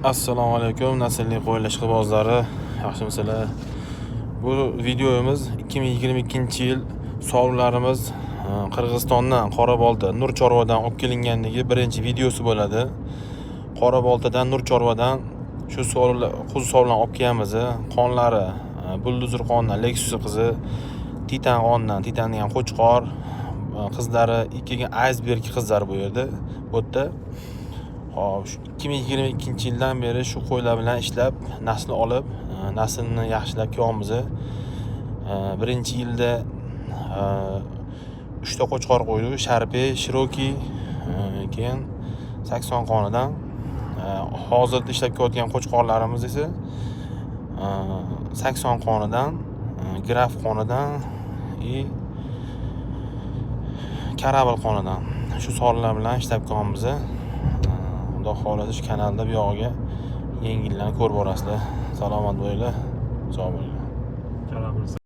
Assalomu alaykum, naslli qo'ylar ishqibozlari, yaxshimisizlar? Bu videomiz 2022-yil sovrinlarimiz Qirg'izistondan Qorabolta Nur Chorvadan olib kelinganligi birinchi videosi bo'ladi. Qoraboltadan, Nur Chorvadan shu sovrinlar, qo'zi sovrinlarni olib kelganmiz. Qonlari Bulduzur qonidan Lexus qizi, Titan qonidan Titan degan qo'chqor qizlari, keyin Aysberg qizlari bu yerda, bu yerda. Xo'p, shu 2022-yildan beri shu qo'ylar bilan ishlab, nasl olib, naslni yaxshilab kelyapmiz. Birinchi yilda uchta qo'chqor qo'ydik: Sharpe, Shirokiy, keyin Sakson qonidan. Hozirda ishlab kelayotgan qo'chqorlarimiz esa Sakson qonidan, Graf qonidan и Корабль qonidan. Shu sonlar bilan ishlab kelyapmiz. Xudo xohlasa, shu kanalda bu yog'iga yangiliklarni ko'rib borasizlar. Salomat bo'linglar, sog' bo'linglar. Корабль.